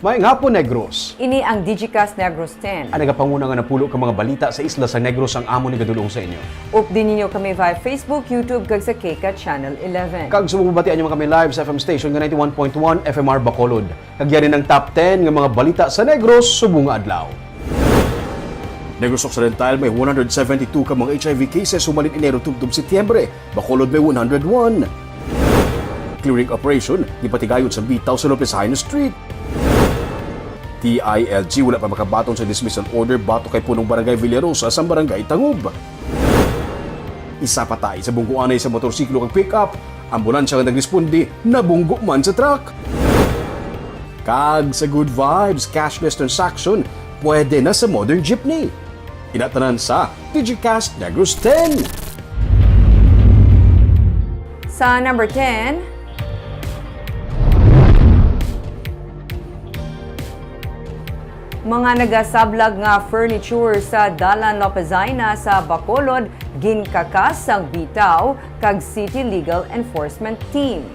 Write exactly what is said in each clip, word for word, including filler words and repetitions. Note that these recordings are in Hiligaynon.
Maayong hapon, Negros. Ini ang Digicast Negros ten. Ang nagapanguna nga napulo ka mga balita sa isla sa Negros ang amon igadul-ong sa inyo. Updi ninyo kami via Facebook, YouTube, kag sa KCAT Channel eleven. Kag subong mabatian nyo man kami live sa F M station nga ninety-one point one F M R Bacolod. Kag yari ang top ten nga mga balita sa Negros subong nga adlaw. Negros Occidental may one hundred seventy-two ka mga H I V cases humalin Enero tubtob Setyembre. Bacolod may one hundred one. Clearing operation gipatigayon sa bitaw sa Lopez Jaena Street. D I L G wala pa makabaton sa dismissal order batok kay punong barangay Villarosa sa barangay Tangub. Isa patay sa bungguanay sa motorsiklo kag pick-up. Ambulansya nga nagresponde, nabunggo man sa truck. Kag sa Good Vibes, cashless transaction, pwede na sa modern jeepney. Ina tanan sa Digicast Negros ten. Sa number ten, mga nagasablag nga furniture sa Dalan Lopezina sa Bacolod ginkakas sang bitaw kag City Legal Enforcement Team.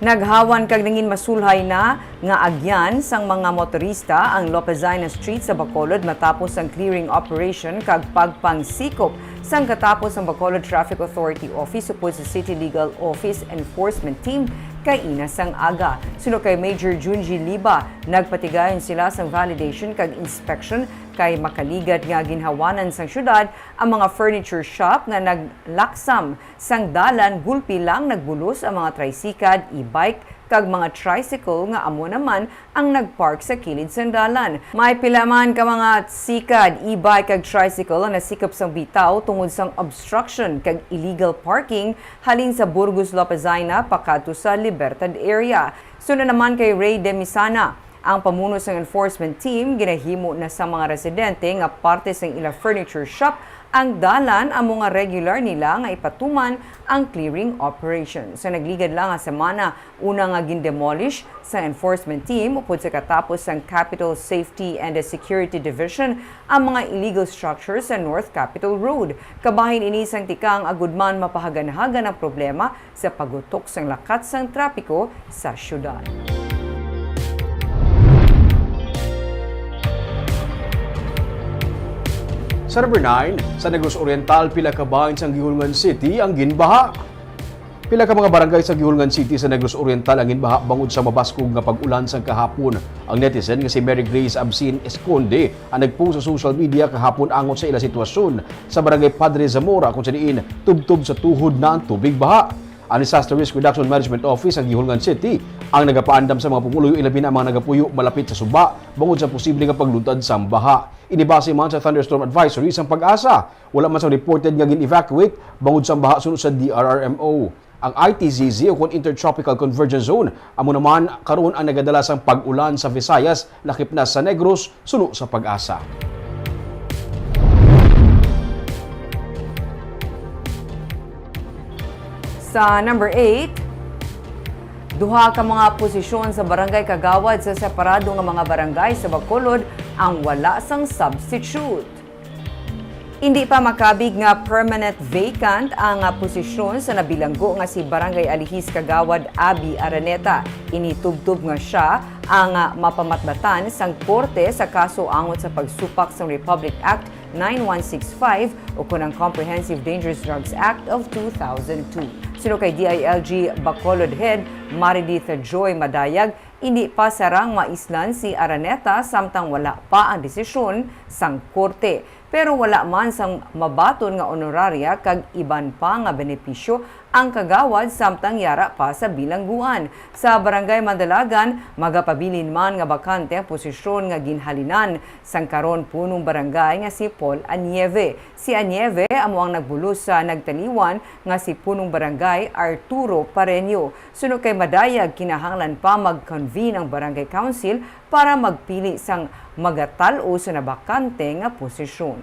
Naghawan kag nangin masulhay na nga agyan sang mga motorista ang Lopezina Street sa Bacolod matapos ang clearing operation kag pagpangsikop sang katapos ang Bacolod Traffic Authority Office upod sa City Legal Office Enforcement Team kaina sang aga. Suno kay Major Junji Liba, nagpatigayon sila sang validation kag inspection kay makaligad nga ginhawanan sang syudad ang mga furniture shop nga naglaksam sang dalan, gulpi lang nagbulos ang mga tricycad, e-bike, kag mga tricycle nga amo naman ang nagpark sa kilid sang dalan. May pila man ka mga sikad, e-bike, kag tricycle ang nasikop sang bitaw tungod sang obstruction kag illegal parking halin sa Burgos Lopezina pakadto sa Libertad area. Suno naman kay Ray Demisana, ang pamuno sang enforcement team ginahimo na sa mga residente nga parte sang ila furniture shop ang dalan amo nga regular nila nga ipatuman ang clearing operation. Sa nagligad lang nga semana, una nga gindemolish sa enforcement team upod sa katapos sang Capital Safety and Security Division ang mga illegal structures sa North Capitol Road. Kabahin ini sang tikang agud man mapahaganhagan ang problema sa paghutok sang lakat sang trapiko sa syudad. Sa number nine, sa Negros Oriental, pila ka bahin sang Guihulngan City ang ginbaha. Pila ka mga barangay sa Guihulngan City sa Negros Oriental ang ginbaha bangod sa mabaskog nga pag-ulan sang kahapon. Ang netizen nga si Mary Grace Absin Esconde ang nag-post sa social media kahapon angot sa ila sitwasyon sa Barangay Padre Zamora, kung sa diin tubtob sa tuhod na ang tubig baha. Ang Disaster Risk Reduction Management Office sa Guihulngan City ang nagapaandam sa mga pumuluyo, ilabi na ang mga nagapuyo malapit sa suba, bangod sa posible nga paglutad sang baha. Ini base man sa thunderstorm advisory sang PAGASA. Wala man sang reported nga gin-evacuate bangod sang baha, suno sa D R R M O. Ang I T Z Z, o kon Intertropical Convergence Zone, amo naman karon ang nagadala sang pag-ulan sa Visayas, lakip na sa Negros, suno sa PAGASA. Sa number eight, duha ka mga posisyon sa barangay kagawad sa separado nga mga barangay sa Bacolod ang wala sang substitute. Indi pa makabig nga permanent vacant ang, ah, posisyon sa nabilanggo nga si Barangay Alihis Kagawad Abby Araneta. Ini tubtob nga sia ang, ah, mapamatbatan sang korte sa kaso angot sa pagsupak sang Republic Act nine one six five, o kon ang Comprehensive Dangerous Drugs Act of two thousand two. Suno kay D I L G Bacolod Head Maridith Joy Madayag, indi pa sarang maislan si Araneta samtang wala pa ang desisyon sang korte. Pero wala man sang mabaton nga honoraria kag iban pa nga benepisyo ang kagawad samtang yara pa sa bilangguan. Sa Barangay Mandalagan, magapabilin man nga bakante ang posisyon nga ginhalinan sang karon punong barangay nga si Paul Anieve. Si Anieve amo ang nagbulos sa nagtaliwan nga si punong barangay Arturo Pareño. Suno kay Madayag, kinahanglan pa mag-convene ang Barangay Council para magpili sang magatal-o sa nabakante nga posisyon.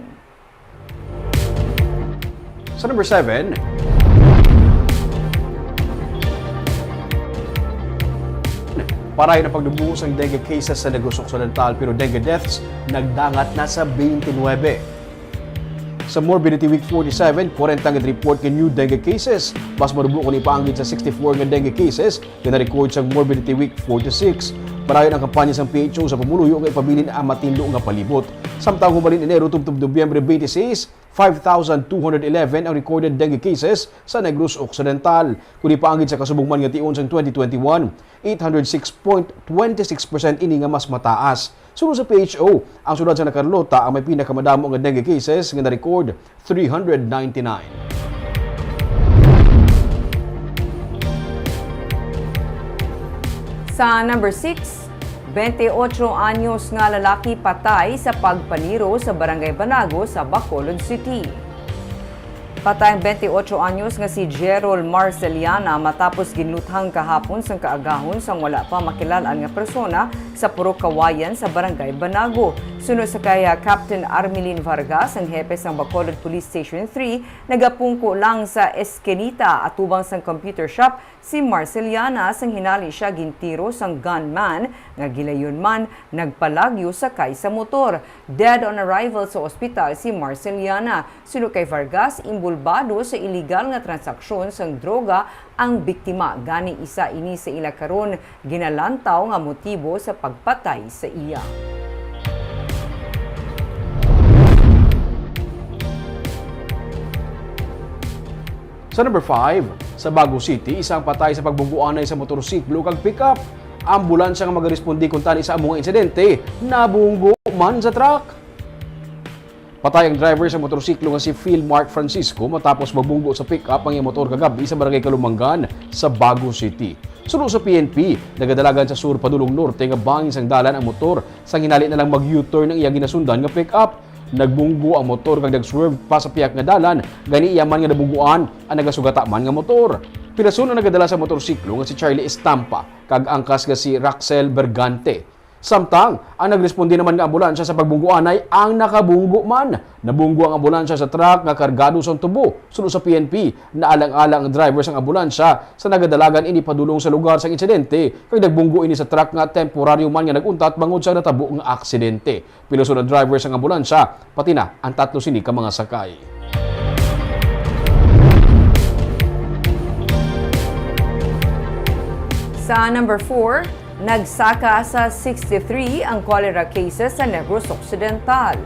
Sa number seven, paray na pagdubuo sang dengue cases sa Negros Occidental, pero dengue deaths nagdangat na sa twenty-nine. Sa Morbidity Week forty-seven, forty nga report nga new dengue cases. Mas madubo kung ipaanggid sa sixty-four nga dengue cases nga na-record sa Morbidity Week forty-six. Marayon ang kampanya sang P H O sa pumuluyo nga ipabilin ang matinlo nga palibot. Samtang humalin Enero tubtob Nobyembre twenty-six, five thousand two hundred eleven ang recorded dengue cases sa Negros Occidental. Kung ipaanggid sa kasubong man nga tion sang twenty twenty-one, eight hundred six point twenty six percent ini nga mas mataas. Suno sa P H O, ang siyudad sa Nacarlota ang may pinakamadamo nga dengue cases nga na-record, three hundred ninety-nine. Sa number six, twenty-eight anyos nga lalaki patay sa pagpaniro sa Barangay Banago sa Bacolod City. Patay ang twenty-eight anyos nga si Gerald Marceliana matapos ginluthang kahapon sang kaagahon sang wala pa makilal-an nga persona sa Purok Kawayan sa Barangay Banago. Suno sa kay, ah, Captain Armelin Vargas, ang hepe sang Bacolod Police Station three, nagapungko lang sa eskinita atubang sang computer shop si Marceliana sang hinali siya gintiro sang gunman nga gilayon man nagpalagyo sakay sa motor. Dead on arrival sa ospital si Marceliana. Suno kay Vargas, imbulbado sa iligal nga transaksyon sang droga ang biktima, gani isa ini sa ila karon ginalantaw nga motibo sa pagpatay sa iya. Sa number five, sa Bago City, isa ang patay sa pagbungguanay sa motorsiklo kag pickup. Ambulansya nga magaresponde kuntani sa amo nga insidente, nabunggo man sa truck. Patay ang driver sa motorsiklo nga si Phil Mark Francisco matapos mabunggo sa pick-up ang iyang motor kagab-i sa Barangay Kalumangan sa Bago City. Suno sa P N P, nagadalagan sa sur padulong norte nga bangin sang dalan ang motor, sang hinali na lang mag-U-turn ang iya ginasundan nga pick-up. Nagbunggo ang motor kag nag-swerve pa sa pihak nga dalan, gani iya man nga nabungguan ang nagasugata man nga motor. Pirason ang nagadala sa motorsiklo nga si Charlie Estampa kag angkas nga si Raxel Bergante. Samtang ang nagresponde naman nga ambulansya sa pagbungguanay ang nakabunggo man. Nabunggo ang ambulansya sa truck nga kargado sang tubo. Suno sa P N P, naalang-alang ang driver sang ambulansya sa nagadalagan ini padulong sa lugar sang insidente, kag nagbunggo ini sa truck nga temporaryo man nga nag-untat bangod sa natabo nga aksidente. Piloson ang driver sang ambulansya, pati na ang tatlo sini ka mga sakay. Sa number four, nagsaka sa sixty-three ang cholera cases sa Negros Occidental.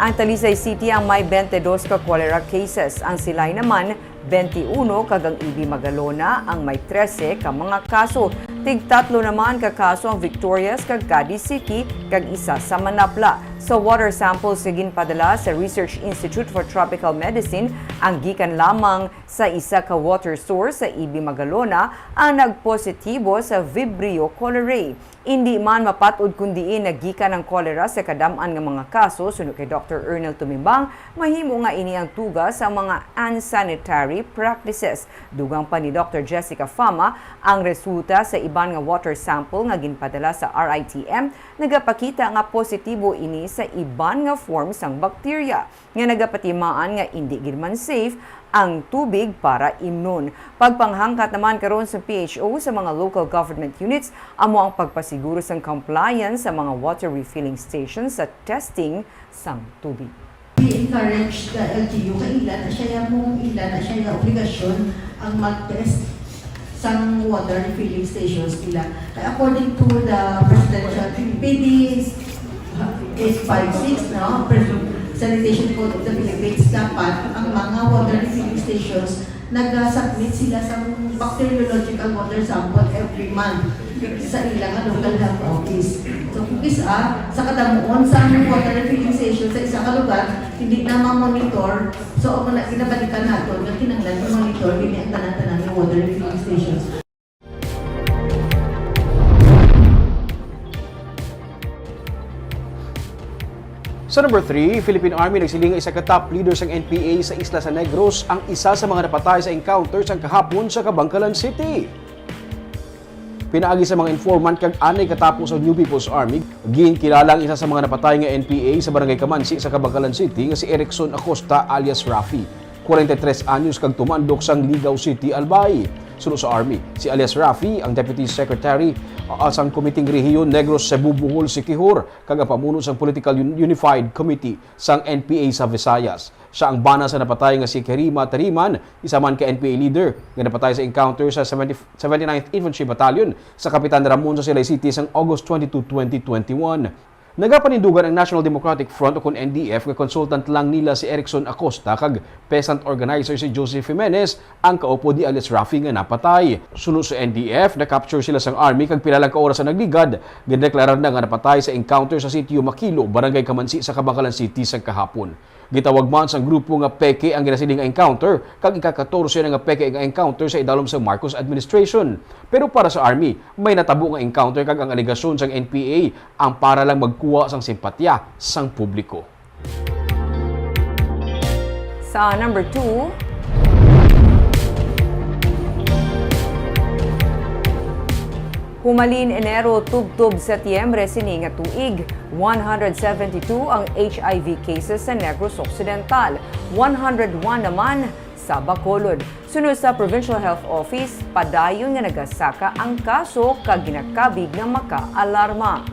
Ang Talisay City ang may twenty-dos ka cholera cases. Ang Silay naman, twenty-uno, kag ang Ibi Magalona ang may trese ka mga kaso. Tig-tatlo naman ka kaso ang Victorias kag Cadiz City, kag isa sa Manapla. Sa water samples nga ginpadala sa Research Institute for Tropical Medicine, ang gikan lamang sa isa ka water source sa Ibi Magalona ang nagpositibo sa Vibrio cholerae. Indi man mapat-od kon diin nagikan ang cholera sa kadam-an nga mga kaso. Suno kay Doctor Ernel Tumimbang, mahimo nga ini ang tuga sa mga unsanitary practices. Dugang pa ni Doctor Jessica Fama, ang resulta sa iban nga water sample nga ginpadala sa R I T M nagapakita nga positibo ini sa iban nga form sang bakterya, nga nagapatimaan nga indi gid man safe ang tubig para imnon. Pagpanghangkat naman karon sa P H O sa mga local government units amo ang pagpasiguro sang compliance sa mga water refilling stations sa testing sang tubig. We encourage the L G U, kay ila na siya mo, ila na siya obligasyon ang mag-test sang water refilling stations nila. Kay according to the presidential P D eight five six, no, Pres-, Sanitation Code of the Philippines, dapat ang mga water refilling stations nag-submit sila sa bacteriological water sample every month sa ila nga local health office. So, kung isa, sa kadamuon sa water refilling station sa isa ka lugar, hindi na ma-monitor. So, ang mga ginabalikan nato, nga kinahanglan ma-monitor, hindi ang tanan-tanan nga water refilling stations. Sa number three, Philippine Army nagsiling nga isa ka top leader sang N P A sa isla sa Negros ang isa sa mga napatay sa encounter sang kahapon sa Kabankalan City. Pinaagi sa mga informant kag anay katapo sa New People's Army, ginkilala ang isa sa mga napatay nga N P A sa Barangay Kamansi sa Kabankalan City nga si Erickson Acosta alias Rafi, kwarenta y tres anyos kag tumandok sang Ligao City, Albay. Suno sa Army, si alias Rafi ang Deputy Secretary, ah, sang Komiteng Rehiyon Negros, Cebu, Bohol, Siquijor, kag ang pamuno sang Political Un-, Unified Committee sang N P A sa Visayas. Siya ang bana sa napatay nga si Kerima Tariman, isa man ka N P A leader nga napatay sa encounter sa seventy, seventy-ninth Infantry Battalion sa Kapitan Ramon sa Silay City sang August twenty-two, twenty twenty-one. Nagapanindugan ang National Democratic Front, o kon N D F, nga consultant lang nila si Erickson Acosta kag peasant organizer si Joseph Jimenez, ang kaupod ni alias Rafi nga napatay. Suno sa N D F, na-capture sila sang army kag pila lang ka oras ang nagligad, gindeklarar na nga napatay sa encounter sa Sitio Makilo, Barangay Kamansi sa Kabankalan City sang kahapon. Gitawag man sang grupo nga peke ang ginasiling nga encounter, kag ika-katorse na nga peke nga encounter sa idalom sa Marcos administration. Pero para sa army, may natabo nga encounter kag ang alegasyon sang N P A ang para lang magkuha sang simpatya sang publiko. Sa number two, humalin Enero tubtob Setyembre sini nga tuig, one hundred seventy-two ang H I V cases sa Negros Occidental, one hundred one naman sa Bacolod. Suno sa Provincial Health Office, padayon nga nagasaka ang kaso kag ginakabig nga makaalarma.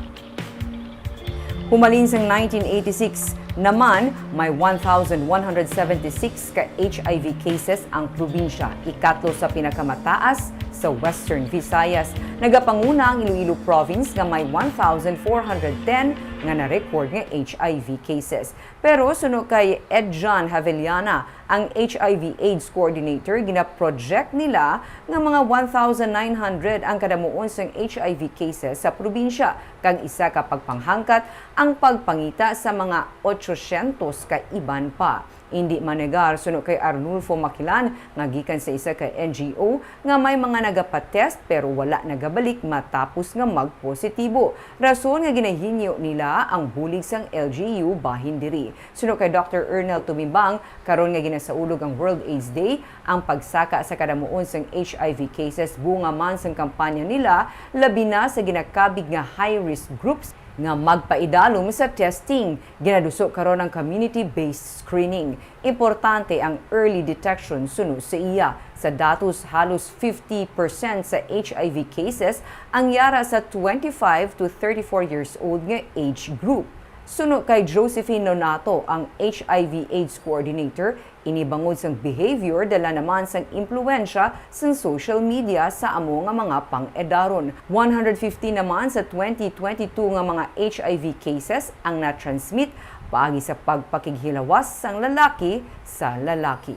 Humalin sang nineteen eighty-six naman, may one thousand one hundred seventy-six ka H I V cases ang probinsya, ikatlo sa pinakamataas sa Western Visayas. Nagapanguna ang Iloilo Province nga may one thousand four hundred ten nga na-record nga H I V cases. Pero suno kay Edjan Havellana, ang H I V AIDS coordinator, gina-project nila nga mga one thousand nine hundred ang kadamuon sang H I V cases sa probinsya, kag isa ka pagpanghangkat ang pagpangita sa mga ochocientos ka iban pa. Indi manegar, suno kay Arnulfo Maquilan, nga gikan sa isa ka N G O, nga may mga nagapatest pero wala nagabalik matapos nga magpositibo, rason nga ginahingyo nila ang bulig sang L G U bahin diri. Suno kay Doctor Ernel Tumimbang, karon nga ginasaulog ang World AIDS Day, ang pagsaka sa kadamuon sang H I V cases bunga man sang kampanya nila, labi na sa ginakabig nga high-risk groups nga magpaidalom sa testing. Ginaduso karon ang community-based screening. Importante ang early detection, suno sa iya. Sa datos, halos fifty percent sa H I V cases ang yara sa twenty-five to thirty-four years old nga age group. Suno kay Josephine Nonato, ang H I V AIDS coordinator, ini bangod sang behavior dala naman sang impluwensya sang social media sa amo nga mga pang-edaron. One hundred fifty naman sa twenty twenty-two nga mga H I V cases ang na-transmit paagi sa pagpakighilawas sang lalaki sa lalaki.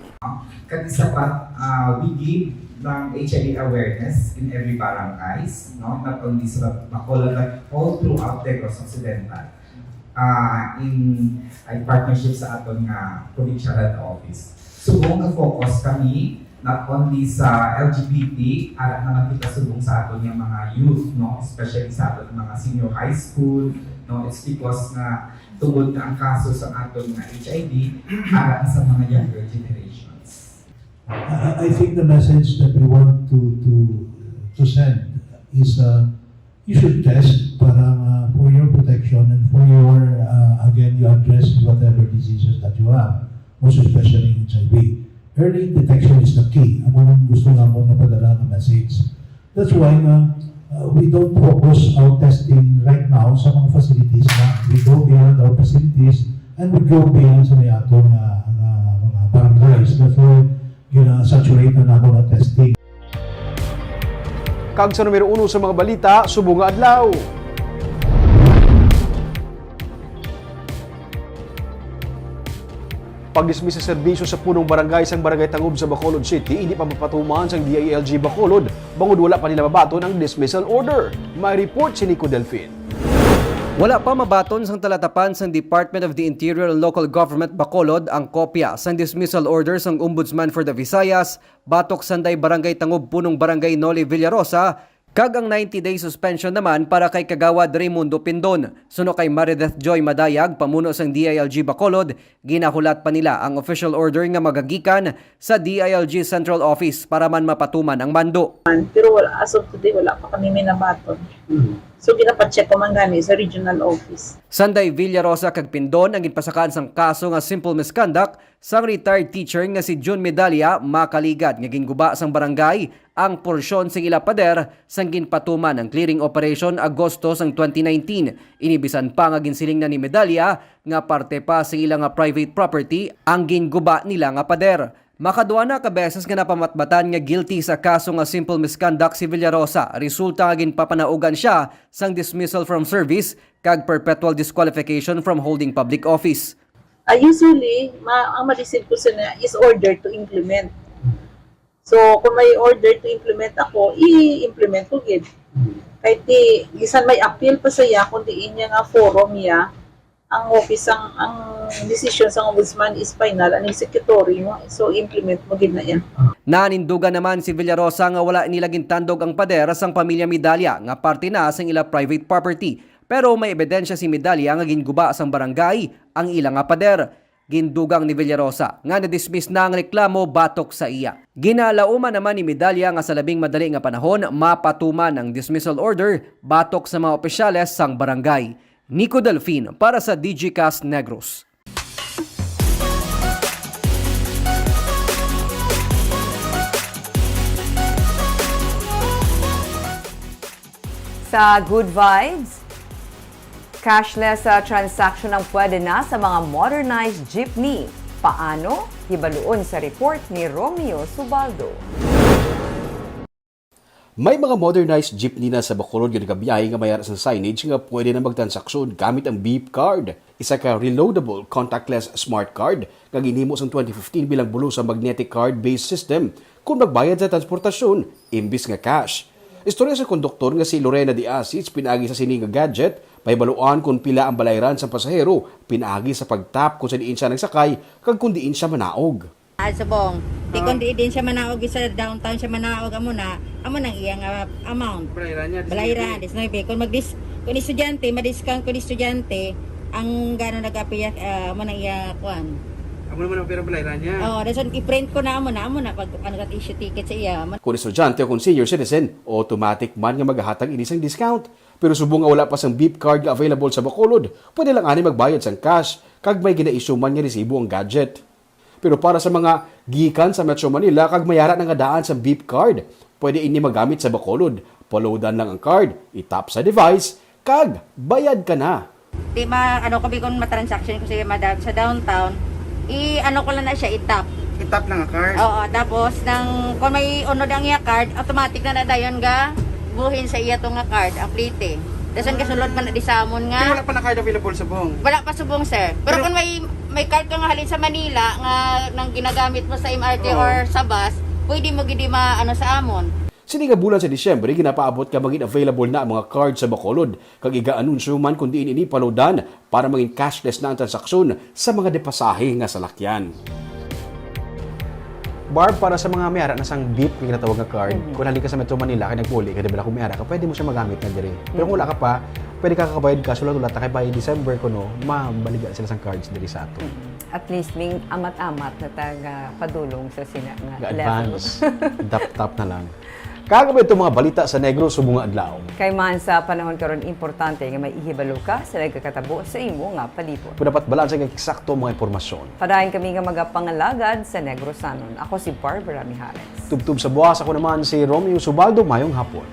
Kag isa pa, ah, we give ng H I V awareness in every barangays, no? Not only sa Bacolod, but all throughout Negros Occidental. Ah, in, in partnership sa aton nga provincial health office. Subong nga focus kami not only sa L G B T, ara naman kita subong sa aton nga mga youth, no? Especially sa aton mga senior high school, no? It's because nga tungod nga ang kaso sa aton nga H I V, ara na sa mga younger generations. I, I think the message that we want to, to, to send is, uh, you should test para, uh, for your protection and for your, uh, again, you address whatever diseases that you have, most especially in H I V. Early detection is the key. Amo ang gusto namon nga padala nga message. That's why nga, uh, we don't focus our testing right now sa mga facilities na we go beyond our facilities and we go beyond sa may aton nga, nga mga barangays. That's why gina-saturate na nato ang testing. Kag sa numero uno sa mga balita, subong nga adlaw. Pag-dismiss sa serbisyo sa punong barangay sang Barangay Tangub sa Bacolod City, hindi pa mapatuman sang D I L G Bacolod, bangod wala pa nila mabaton ang dismissal order. May report si Nico Delfin. Wala pa mabaton sang talatapan sang Department of the Interior and Local Government Bacolod ang kopya sang dismissal order sang Ombudsman for the Visayas batok sanday Barangay Tangub Punong Barangay Noli Villarosa, kag ang ninety-day suspension naman para kay Kagawad Raymundo Pindon. Suno kay Marideth Joy Madayag, pamuno sang D I L G Bacolod, ginahulat pa nila ang official order nga magagikan sa D I L G Central Office para man mapatuman ang mando. Pero wala, as of today, wala pa kami may nabaton. Mm. So, ginapacheck ko man gani sa regional office. Sanday Villarosa kag Pindon ang ginpasakaan sang kaso nga simple misconduct sang retired teacher nga si June Medalla Makaligad nga ginguba sang barangay ang porsyon sing ila pader sang ginpatuman ang clearing operation Agosto sang twenty nineteen. Ini bisan pa nga ginsiling na ni Medalla nga parte pa sing ila nga private property ang ginguba nila nga pader. Makadua na ka beses nga napamatbatan nga guilty sa kaso nga simple misconduct si Villarosa, resulta nga ginpapanaugan sia sang dismissal from service kag perpetual disqualification from holding public office. Ah, usually, ma-, ang ma-receive ko sina is order to implement. So, kung may order to implement ako, i-implement ko gid. Kahit di, bisan may appeal pa sa iya, kung diin niya nga forum niya, ang office, ang, ang decision sa ombudsman is final, ang executory mo, so implement mo gid na yan. Nanindugan naman si Villarosa nga wala nila gintandog ang pader sang pamilya Medalla nga parte na sang ila private property, pero may ebidensya si Medalla nga ginguba sang barangay ang ila nga pader. Gindugang ni Villarosa nga na-dismiss na ang reklamo batok sa iya. Ginalauman naman ni Medalla nga sa labing madali nga panahon mapatuman ang dismissal order batok sa mga opisyales sang barangay. Nico Delfin para sa Digicast Negros. Sa Good Vibes, cashless, ah, transaction ang pwede na sa mga modernized jeepney. Paano? Hibaluon sa report ni Romeo Subaldo. May mga modernized jeepney na sa Bacolod nga nagabiyahe nga may ara sang signage nga pwede na magtransaksyon gamit ang Beep Card, isa ka reloadable contactless smart card nga ginhimo sang twenty fifteen bilang bulos sa magnetic card-based system kung magbayad sa transportasyon imbis nga cash. Istorya sa konduktor nga si Lorena de Asis, pinaagi sa sini nga gadget, mahibaluan kung pila ang balayran sang pasahero pinaagi sa pag-tap kung sa diin siya nagsakay kag kung diin siya manaog. Ah, subong. Di Ah. Kung di din siya manaog sa downtown, siya manaog, amo na, amo nang iya nga amount. Balayran niya, Balayran, diecinuebe. Diecinuebe. Kung magdis-, kung estudyante, madiscount kung estudyante, ang gano'n nag-apiya, ah, amo nang iya, kuan. Amo naman ang pera balayran niya. Oo, that's why i-print ko na, amo na, amo na, pag, ano, kat-issue ticket sa iya. Amo Kung estudyante o kung senior citizen, automatic man nga magahatag ini sang discount. Pero subong nga wala pa sang Beep Card nga available sa Bacolod, pwede lang ani magbayad sang cash, kag may gina-issue man nga resibo ang gadget. Pero para sa mga gikan sa Metro Manila kag may ara na nga daan sa Beep Card, pwede ini magamit sa Bacolod. Paloadan lang ang card, itap sa device, kag bayad ka na. Di ma-, ano ko, bi, kung matransaction ko sa, mada-, sa downtown, i-, ano ko lang na siya, itap. Itap lang ang card? Oo, tapos nang, kung may unod ang iya card, automatic na na dayon ga buhin sa iya to nga card, ang plite. Tapos ang kasulod man na di sa amon nga Pero wala pa na card available sa Bong? Wala pa subong, sir. Pero Pero kung may, may card ka nga halin sa Manila nga nang ginagamit mo sa M R T Oo. or sa bus, pwede mo gid ma-, ano, sa amon. Sini nga bulan sa Disyembre, ginapaabot nga magin available na ang mga card sa Bacolod, kag iga-anunsyo man kung diin ini paloadan para magin cashless na ang transaksyon sa mga depasahe nga salakyan. Barb, para sa mga may ara na sang beep nga ginatawag nga card, Mhm. kung halin ka sa Metro Manila, kay nagpuli ka, di ba, kung may ara ka, pwede mo siya magamit na diri. Pero kung Mhm. wala ka pa, pwede ka kabayad ka, sulat-ulat, kay by December, kuno, mabaligya sila sang cards diri sa ato. Mhm. At least, may amat-amat na taga padulong sa sina nga Nga level. Advance. Tap-tap na lang. Kag amo itong mga balita sa Negros subong nga adlaw. Kay man sa panahon karon, importante nga may ihibalo ka sa nagakatabo sa imo nga palibot. Kung dapat balanse kag eksakto ang mga impormasyon. Padayon kami nga magapangalagad sa Negrosanon. Ako si Barbara Mijares. Tubtob sa buwas, ako naman si Romeo Subaldo. Mayong hapon.